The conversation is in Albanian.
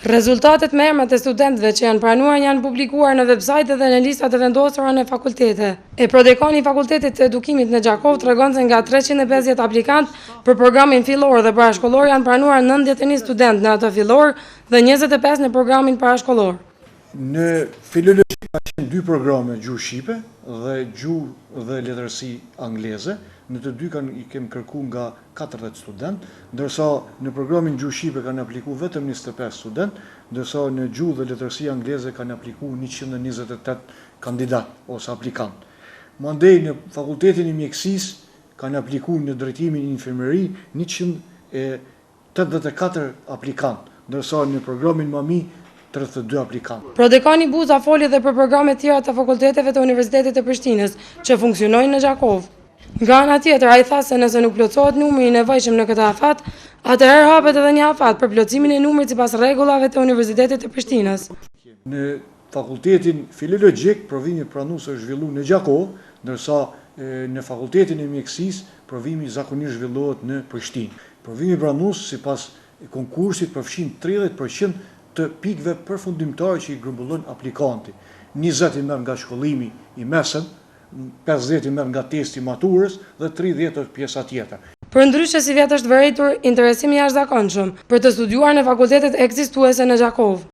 Rezultatet me emrat e studentëve që janë pranuar janë publikuar në website dhe në listat e vendosura në fakultete. E prodekani i Fakultetit të Edukimit në Gjakovë tregon se nga 350 aplikantë për programin fillor dhe parashkollor janë pranuar 91 studentë në atë fillor dhe 25 në programin parashkollor. Në filologji ka qenë dy programe, gjuhë shqipe dhe gjuhë dhe letërsi angleze. Në të dy kanë i kemi kërku nga 40 student, ndërsa në programin gjuhë shqipe kanë apliku vetëm 25 student, ndërsa në gjuhë dhe letërsi angleze kanë apliku 128 kandidat ose aplikant. Mandej në Fakultetin e Mjekësisë kanë apliku në drejtimin infermieri 184 aplikant, ndërsa në programin mami 32 aplikant. Prodekani Buza foli dhe për programet tjera të fakulteteve të Universitetit të Prishtinës, që funksionojnë në Gjakovë. Nga ana tjetër, ai tha se nëse nuk plotësohet numri i nevojshëm në këtë afat, atëherë hapet edhe një afat për plotësimin e numrit sipas rregullave të Universitetit të Prishtinës. Në Fakultetin Filologjik provimi pranues është zhvilluar në Gjakovë, ndërsa në Fakultetin e Mjekësisë provimi zakonisht zhvillohet në Prishtinë. Provimi pranues sipas konkursit përfshin 30% të pikëve përfundimtare që i grumbullon aplikanti. 20 i merr nga shkollimi i mesëm, 50 i merr nga testi i maturës dhe 30 është pjesa tjetër. Përndryshe sivjet është vërejtur interesim i jashtëzakonshëm për të studiuar në fakultetet ekzistuese në Gjakovë.